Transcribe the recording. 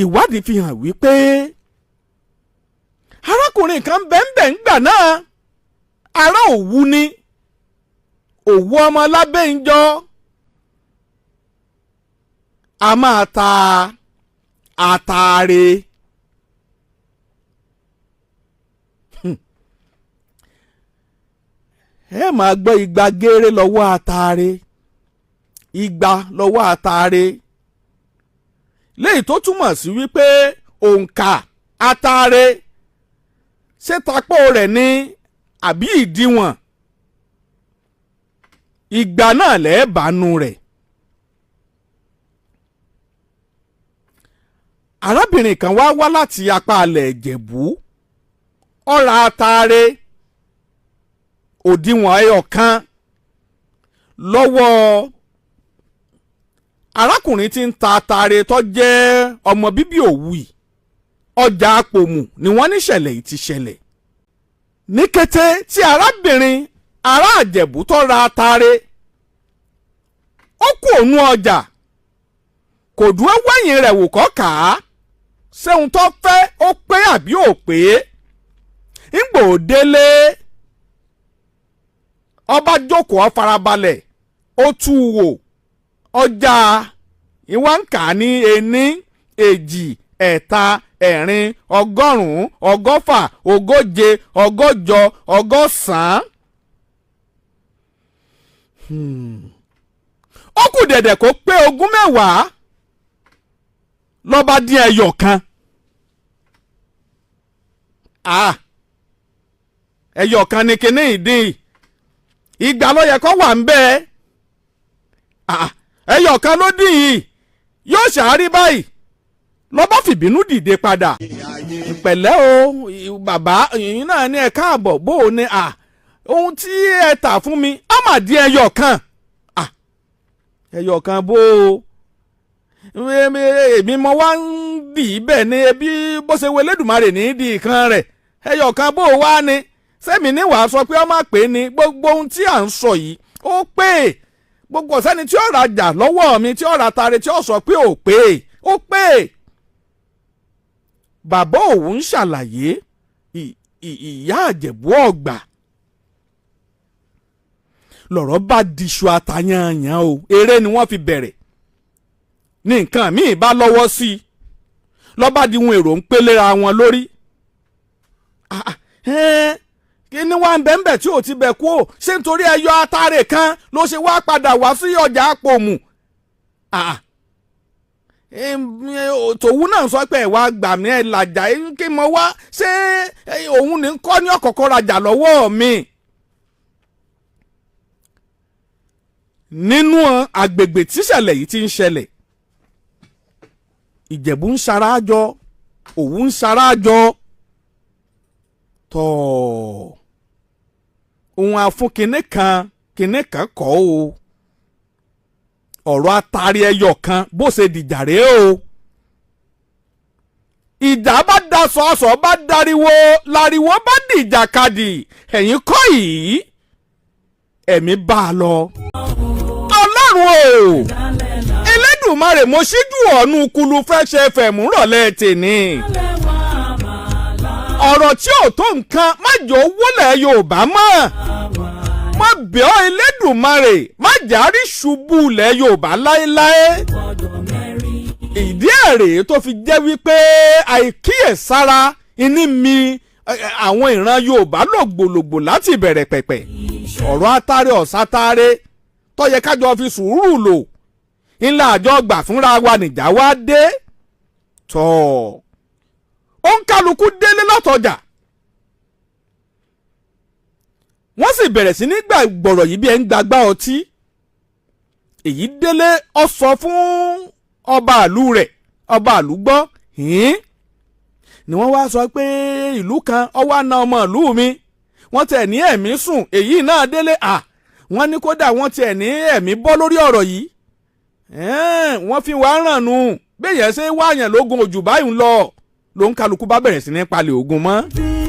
Ìwádìí fi hàn wípé arákùnrin kan bẹ́ẹ̀nbẹ́ẹ̀ ń gbà náà, ará Òwu ni, Òwu ọmọ Lábẹ́ńjọ́, a máa ta àtàrè. Ẹ máa gbọ́ igba gééré lọ́wọ́ àtàrè, igba lọ́wọ́ àtàrè, léyìí tó túmọ̀ sí wípé òǹkà àtàrè ṣé tapó rẹ̀ ní àbí ìdíwọ̀n ìgbà náà lẹ́ẹ̀bánu rẹ̀. Arábìnrin kan wá wá láti apá alẹ̀ Ìjẹ̀bú, ó ra àtàrè òdiwọ̀n ẹyọ kan lọ́wọ́ arákùnrin tí ń ta àtàrè tó jẹ́ ọmọ bíbí Òwu yìí. Ọjà Àpòmù ni wọ́n ní ṣẹlẹ̀ yìí ti ṣẹlẹ̀. Ní kété tí arábìnrin ará Ìjẹ̀bú tó ra àtàrè, ó kú òun ọjà, kò dúró wẹ̀yìn rẹ̀ wò kọ́ kà á ṣéun tó fẹ́ ó pé àbí ò pé. Ńgbò délé, ọba jókòó, ó farabalẹ̀, ó tú u wò. Ọjà ìwà ń kà ní ení, èjì, ẹ̀ta, ẹ̀rin, ọgọ́rùn-ún, ọgọ́fà, ogóje, ọgọ́jọ, ọgọ́sàn-án. Ó kù dẹ̀dẹ̀ kó pé 20 lọ́ba dín ẹyọ kan. Ẹyọ kan ni kinní ìdín, ìgbà ló yẹ kó wà ń bẹ́ẹ̀. Ẹyọ kan ló dín yìí, yóò ṣàárí báyìí. Lọ́ba fìbínú dìde padà. Pẹ̀lẹ́ o bàbá, yìnyín náà ní ẹ káàbọ̀, bó o ní à ohun tí ẹ tà fún mi á mà dín ẹyọ kan. Ẹyọ kan bó o, èmi mo wá ń dì í bẹ́ẹ̀ ni, ebi bó ṣe wọlé Èdùmàrè ní di ìkan rẹ̀. Ẹyọ kan bó o wá ni sẹ́mi ní wàá sọ pé ọ má pè é ní gbogbo ohun tí à ń sọ yìí ó pè é. Gbogbo ọ̀sẹ́ni tí ó rajà lọ́wọ́ mi, tí ó ra tare, tí ó sọ pé ó pè é, ó pè é. Bàbá òun ń ṣàlàyé, ìyá Àjẹ̀bú ọ̀gbà lọ̀rọ̀ bá diṣu atayanyan o. Eré ni wọ́n fi bẹ̀rẹ̀ ní nǹkan míì bá lọ́wọ́ sí i, lọ́ba di ohun èrò ń pélé ra wọn lórí. Kí ni wàá bẹ́ẹ̀nbẹ́ẹ̀ tí ò ti bẹ̀ kú o? Ṣé nítorí ẹyọ atare kan ló ṣe wá padà wá sí ọjà Àpòmù? Tòun náà sọ pé ẹ wá gbà mí, ẹ làjà kí mo wá ṣé òun ní kọ́ ní ọ̀kọ̀ọ̀kọ̀ rajà lọ́wọ́ mi. Nínú agbègbè tíṣẹ̀lẹ̀ yìí ti ń ṣẹlẹ̀, Ìjẹ̀bú ń ṣarájọ, Òwu ń ṣarájọ, tọ̀ ohun àfún kinní kan kinní kan kọ́ o. Ọ̀rọ̀ atari ẹyọ kan bó ṣe dìjà rèé o. Ìjà bá daṣọ, aṣọ bá dariwo, láriwo bá dìjà kadì. Ẹ̀yìn kọ́ yìí, ẹ̀mí bá a lọ. Ọlọ́run o Elédùmarè, mo ṣíjú ọ̀nù kulu Fresh FM rọ̀lẹ́ tèmi. Ọ̀rọ̀ tí ò tó nǹkan má jọ wọlé Yorùbá mọ́. Má bẹ̀ ọ́ Elédùmarè, má járí ṣubú ilẹ̀ Yorùbá láéláé. Ìdí ẹ̀ rèé tó fi jẹ́ wípé àìkíyèsára iní mi àwọn ìran Yorùbá lògbòlògbò láti ìbẹ̀rẹ̀ pẹ̀pẹ̀. Ọ̀rọ̀ atare ọ̀sátare tó yẹ kájọ fi sùúrù lò ńlá àjọ gbà fúnra wa nìjà wá dé tọ́. Ó ń kálukú délé látọjà, wọ́n sì bẹ̀rẹ̀ sí ní gbà gbọ̀rọ̀ yìí bí ẹ ń gbagbá ọtí. Èyí délé, ó sọ fún ọba àlú rẹ̀, ọba àlú gbọ́ hìn ni wọ́n wá sọ pé ìlú kan ọwọ́ àna ọmọ ìlú mi, wọ́n tẹ̀ ní ẹ̀mí sùn. Èyí náà délé, à wọ́n ní kódà wọ́n tiẹ̀ ní ẹ̀mí bọ́ lórí ọ̀rọ̀ yìí. Wọ́n fi wá ràn nù bẹ́ẹ̀ yẹn ṣe wáyàn lógun òjò báyìí ń lọ ló ń kálukú bá bẹ̀rẹ̀ sí ní palẹ̀ ogun mọ́.